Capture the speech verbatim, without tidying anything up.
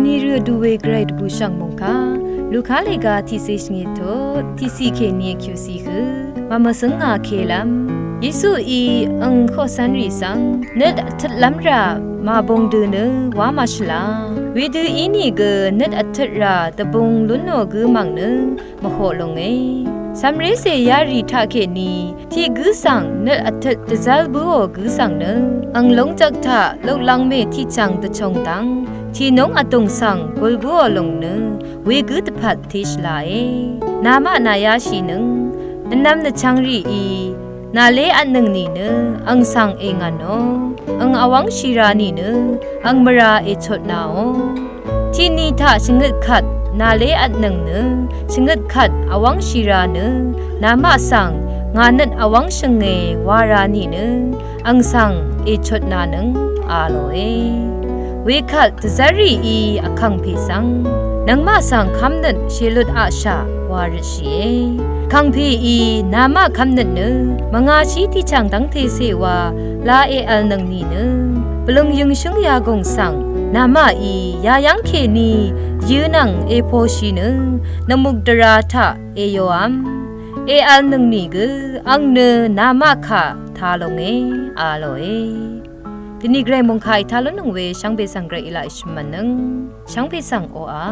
Nìrø̀ vdu we gvray dvbùshv̀ng mòngkà Luka lèga tiqcé shvngøt tut tiqcé kèní vkyuqcé hø màmvsø̀ng ngà kèlv́m Yesuí ang koqcv́nrì svng nøt vtøtlv́m rà màbòng dø nø wá màshvla. Wedø ínìgø nøt vtøt rà dvbung lúnò gǿ mv̀ng nø mvhoq lúnge. Cv̀mrécè yarì taqkèní tiq gǿ svng nøt vtøt dvzv́l bǿò gǿ svng nø ang lóngjvk taq luklvngmè tiqchv̀ng dvchòng dvng tìnúng vdùng svng gul bǿò lùng nø wegǿ dvpvt teshvlae. Namaq nàyashìnøng vnvm nvchvng rìí nàlé vtnøng nìnø ang svng èngv̀nò. Ang vwv́ngshì ra nìnø ang mvrà èchotnàò. Tiqni taq shvngøt kvt nàlé vtnøng nø shvngøt kvt vwv́ngshì ra nø namaq svng ngà nøt vwv́ngshø̀nge wa ra nìnø ang svng èchotnanøng a lòe. Wekvt dvzv́rrìí vkàngpè svng nøngmaq svng kv́mnøt shèlut aqshà wa røtshìe. Vkàngpèí namaq kv́mnøt nø mvngāshí tiqchv̀ng dv́ngte ceq wa la èvlnøng nìnø bvløng yøngshǿng yagùng svng namaqí yayv́ng kèní yø̄ nvng èpòshì nø nvmukdvrā taq èyòv́m èvlnøng nìgø ang nø namaq kà tā lúnge a lòe. Dvni gvray mòngkà ètá lúnnøng we shvngbe svng gvray èlaq èshø̀mv̀nnøng shvngbe svng oqà